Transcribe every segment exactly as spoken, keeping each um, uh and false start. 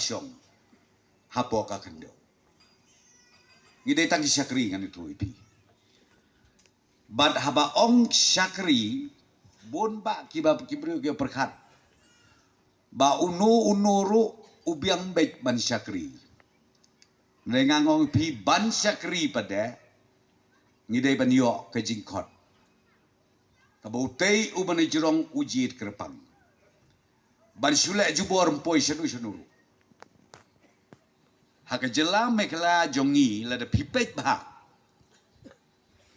shong hapoh ka khyndew. Ngi dei tang ki shakri, ngan ïathuh ïa phi. Bad haba ong shakri, bun bah kiba ki briew ki pyrkhat ba uno uno ruh u biang beit ban shakri. Hynrei nga ong ïa phi, ban shakri pat de ngi dei ban ïoh ka jingkhot. Kaba utei u ban ïa jrong u jied kyrpang ban shu leh jubor ym poi shano shano ruh. Ha ka jylla Meghalaya jong ngi, lada phi peit bha,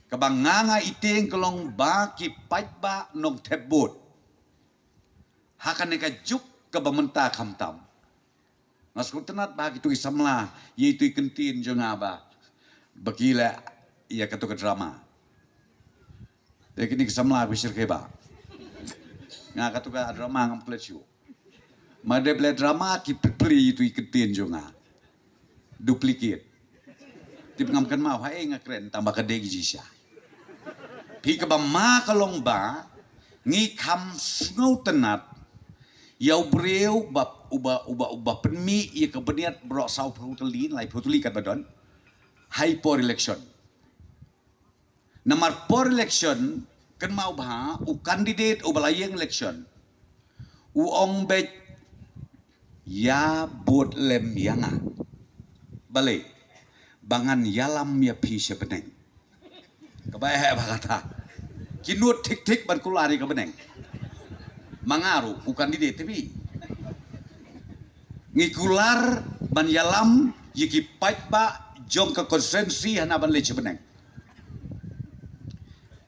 kaba nga nga ïa tieng ka long ba ki paidbah nongthep vote ha kane ka juk kaba mynta khamtam. Nga sngewtynnat ba kito ki samla ïa ito i kyntien jong nga ba, ba ki leh ïa kato ka drama. Te kine ki samla ki shyrkhei ba nga kato ka drama ngam pynleit shuh. Ma dep leh drama ki pynpli ito i kyntien jong nga. Duplicate. Tip ngam kynmaw haei nga kren tang ba ka dei ki jingshisha. Phi, kaba ma ka long ba ngi kham sngewtynnat ïa u briew uba, uba, uba, uba pynmih ïa ka bniat baroh sawphew tylli, laiphew tylli katba don ha i por election. Namar por election, kynmaw bha, u candidate uba la ïeng election u ong beit, ïa vote lem ïa nga. Balei? Ba ngan ïalam ïa phi sha bneng. Kaba eh ba kata ki nud thik thik ban kular ïa ka bneng. Ma nga ruh u candidate te phi, ngi kular ban ïalam ïa ki paidbah jong ka constituency hana ban leit sha bneng.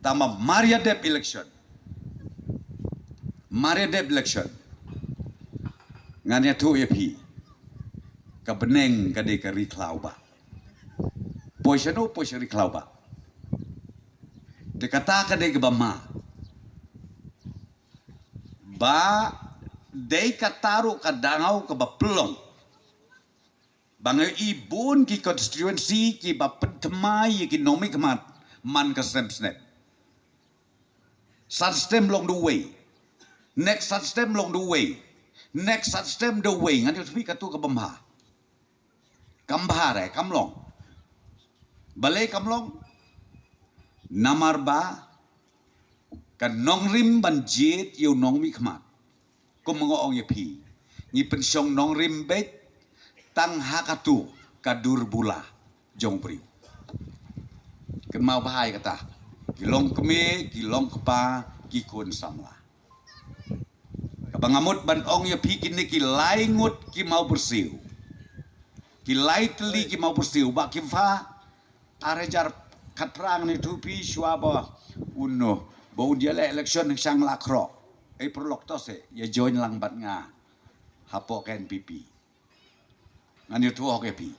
Tang ba mar ïa dep election, mar ïa dep election, ngan ïathuh ïa phi, ka bneng ka dei ka ri khlaw ba. Poi shano, poi sha ri khlaw ba. Te kata ka dei kaba ma. Ba dei kata ruh ka daw kaba pynlong ba nga i bun ki constituency kiba pynthymmai ïa ki nongmihkhmat man ka snem snem. San snem long dawei. Next san snem long dawei. Next san snem dawei. Ngan ïathuh ïa phi kato kaba bha. Kam bha re, kam long. Balei kam long? Namar ba ka nongrim ban jied ïa u nongmihkhmat, kum nga ong ïa phi, ngi pynshong nongrim beit tang ha kato ka dur bula jong u briew. Kynmaw bha ïa kata, ki long kmie, ki long kpa, ki khun samla. Kaba nga mut ban ong ïa phi, kine ki lai ngut ki mawbyrsiew, ki lai tylli ki mawbyrsiew, ba ki fa ar hajar khatphra, ngan ïathuh ïa phi, shuwa ba uno, ba un ïaleh election, ngi shang la khroh. Ei, paralok, to se ïa join lang bad nga hapoh ka N P P. Ngan ïathuh hok ïa phi.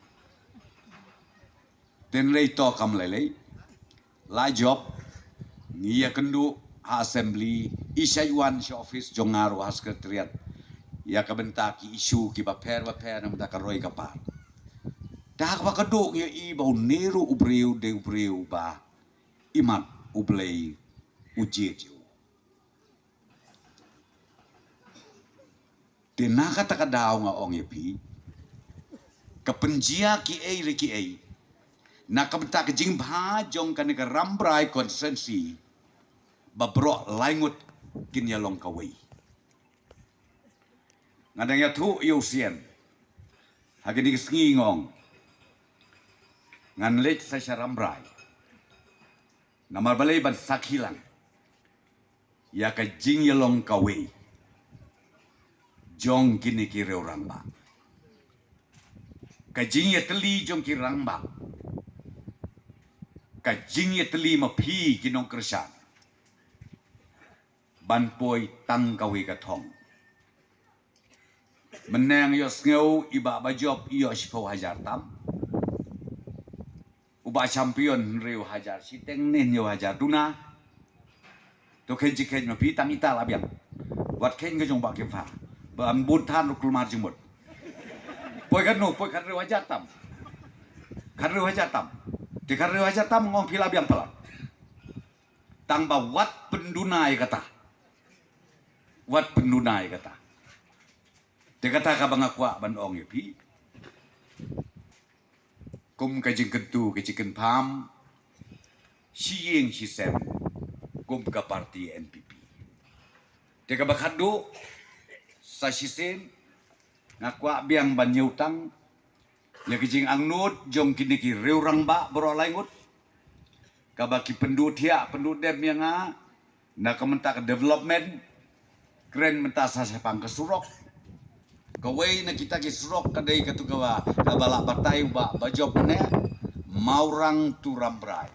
Tynrai to kam lei lei, la jop, ngi ïakynduh ha assembly, i shait wan sha office jong nga ruh ha secretariat ïa ka bynta ki issue kiba pher ba pher na ka bynta ka roi ka par. Te ha kaba khatduh ngi ïohi ba une ruh u briew dei u briew ba imat U Blei u jied ïa u. Te na kata ka daw nga ong ïa phi, ka pynjia kiei re kiei na ka bynta ka jingbha jong kane ka Rambrai constituency, ba baroh lai ngut kin ïalong kawei. Nga dang ïathuh ïa u Sian ha kine ki sngi, nga ong ngan leit sa sha Rambrai. Namar balei? Ban sakhi lang ïa ka jingïalong kawei jong kine ki riew rangbah, ka jingïatylli jong ki rangbah, ka jingïatylli ma phi ki nongkyrshan, ban poi tang kawei ka thong. Mynne nga ïohsngew i Bah Bajop i ïoh shiphew hajar tam, u Bah Champion hynriew hajar shiteng ne hynñiew hajar duna. To kheiñ shi kheiñ ma phi, tang ita la biang. Wat kheiñ ka jong Bah Kemfa, ba yn bun than ruh kulmar jingmut. Poi katno? Poi khathynriew hajar tam. Khathynriew hajar tam. Te khathynriew hajar tam, nga ong phi la biang palat. Tang ba wat pynduna ïa kata. Wat pynduna ïa kata. Te kata kaba nga kwah ban ong ïa phi, kum ka jingkyntu ka jingkynpham shi ïing shi sem, kum ka parti N P P. Te kaba khadduh, sa shisien nga kwah biang ban ïathuh tang ïa ka jingangnud jong kine ki riew rangbah baroh lai ngut, kaba ki pynduh thiah pynduh dem ïa nga na ka bynta ka development. Kren mynta sa shaphang ka surok. Kawei na kita ki surok ka dei katu kaba, kaba la batai u Bah Bajop ne, Mawrang to Rambrai,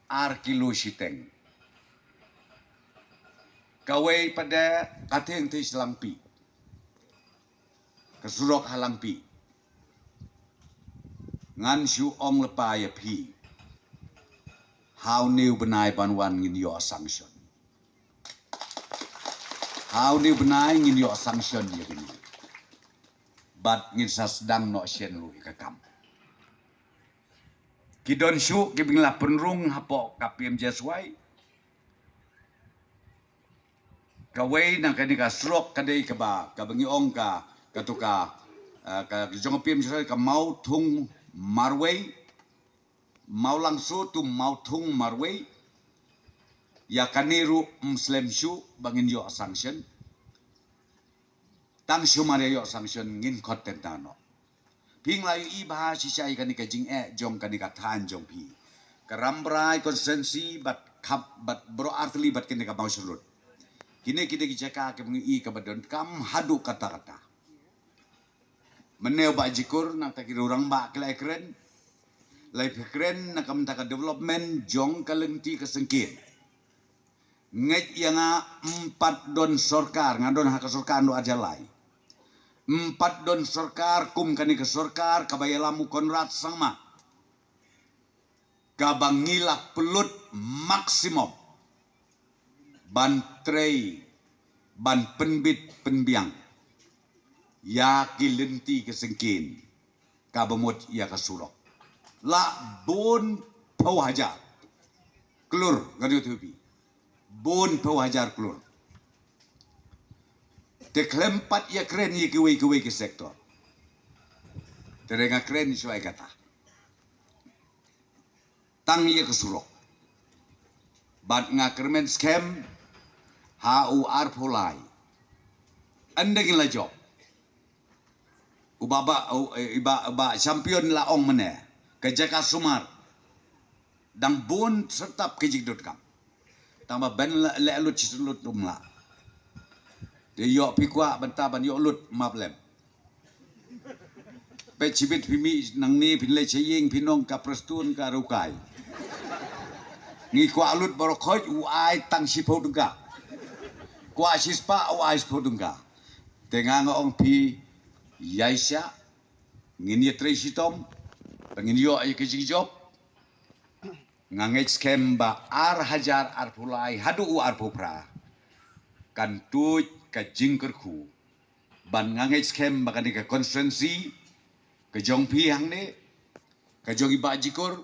ar kilo shiteng. Kawei pat de ka Thengthish Langpih, ka surok ha Langpih. Ngan shu ong lypa ïa phi, ha une u bnai ban wan ngin ïoh sanction. Ha une u bnai ngin ïoh sanction ïa kine. Bad ngin sa sdang noh shen ruh ïa ka kam. Ki don shuh kiba ngi la pynrung hapoh ka P M G S Y. Kawei na kane ka surok ka dei kaba, kaba ngi ong ka, katu ka, eh, ka jong P M G S Y ka Mawthung Marwei, Mawlangso to Mawthung Marwei. Ïa kane ruh ym slem shuh ba ngin ïoh sanction. Tang shu mar ïa ïoh sanction ngin khot tender noh. Phi nga la ïohi bha shisha ïa kane ka jingeh jong kane ka thaiñ jong phi, ka Rambrai constituency, bad khap bad baroh artylli bad kane ka Mawshynrut. Kine kine ki jaka kiba ngi ïohi kaba donkam haduh katta katta. Mynne u Bah Jikor na kata ki riew rangbah ki la ïakren, la ïakren na ka bynta ka development jong ka lynti ka syngkien. Ngeit ïa nga, ym pat don sorkar, nga don ha ka sorkar naduh ar hajar lai. Ym pat don sorkar kum kane ka sorkar kaba ïalam u Conrad Sangma, kaba ngi la pynlut maximum ban trei, ban pynbit pynbiang ïa ki lynti ki syngkien, kaba mut ïa ka surok. La bun phew hajar klur, ngan ïathuh ïa phi, bun phew hajar klur. Te khlem pat ïakren ïa kiwei kiwei ki sector. Te nga kren shuwa ïa kata, tang ïa ka surok. Bad nga kyrmen skhem ha u arphew lai, ynda ngin la jop, u Bah, Bah, u, eh, Bah, Bah Champion la ong mynne, ka jaka sumar dang bun syrtap ka jingdonkam. Tang ba ban leh lut shi lut um lah. Te ïoh phi kwah bynta ban ïoh lut, map lem. Peit shibit phi mih nangne phin leit sha ïing phin ong ka Prestone ka Rewkai. Ngi kwah lut baroh khoit, u ai tang shiphew tyngka. Kwah shispah, u ai shiphew tyngka. Te nga nga ong phi, ïaishah, ngin ïatrei shitom ba ngin ïoh ïa ka jingjop. Nga ngeit skhem ba ar hajar arphew lai haduh u arphew phra kan tuid ka jingkyrkhu. Ban nga ngeit skhem ba kane ka constituency ka jong phi hangne, ka jong i Bah Jikor,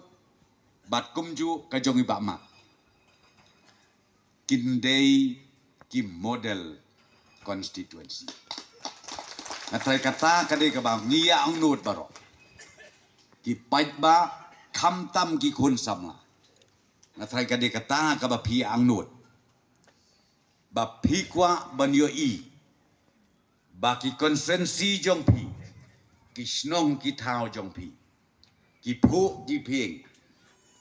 bad kumjuh ka jong i Bah Mak, kin dei ki model constituency. Nga trai kata ka dei kaba ngi ïa angnud baroh, ki paidbah, khamtam ki khun samla. Nga trai ka dei kata kaba phi angnud, ba phi kwah ban ïohi ba ki constituency jong phi, ki shnong ki thaw jong phi, ki phuh ki phieng,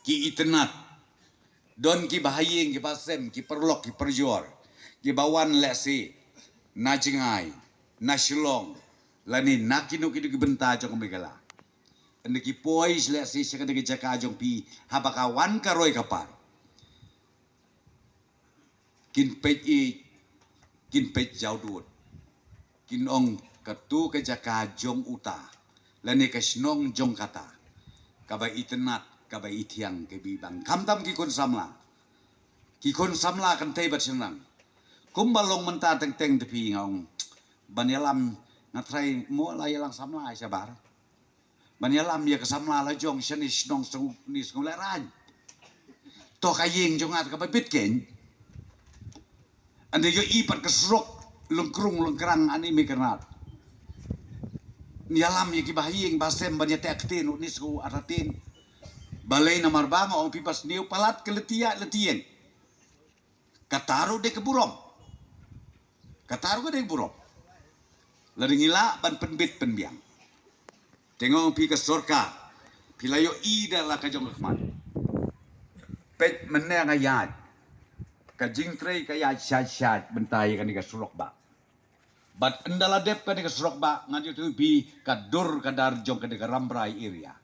ki itynnad. Don ki bahaïing, ki bahasem, ki paralok, ki parajor, ki ba wan lehse na jngai, na Shillong, lane na kino kino ki bynta jong ka Meghalaya. Ynda ki poi lehse sha kane ka jaka jong phi, haba ka wan ka roi ka par, kin peit ïeit, kin peit jawdud, kin ong, kato ka jaka jong uta, lane ka shnong jong kata, kaba itynnad, kaba ithiang, kaba ibang. Khamtam ki khun samla, ki khun samla kynthei bad shynrang. Kumba long mynta teng teng te phi nga ong, ban ïalam, nga trai mo la ïalam samla shabar. Ban ïalam ïa ka samla la jong shane shnong Sngewlehraiñ. To ka ïing jong nga kaba bit keiñ. Ynda ïohi pat ka surok lungkrung lungkrang ani me kernat. Nyalam ya ki bahying basem ban ya tek tin unis ku atatin. Balei namar bang ong pi pas niu palat ke letia letien. Kataru de ke burom. Kataru ke de ke burom. Lada ngi lah ban pynbit pynbiang. Tengok pi ka sorkar. Pi la ïoh i da la ka jong ka khmat. Peit mynne nga ïaid. Ka jingtrei ka ïaid shad shad bynta ïa kane ka surok ba. Bad ynda la dep kane ka surok ba ngan ïathuh pi ka dur ka dar jong kane ka Rambrai area.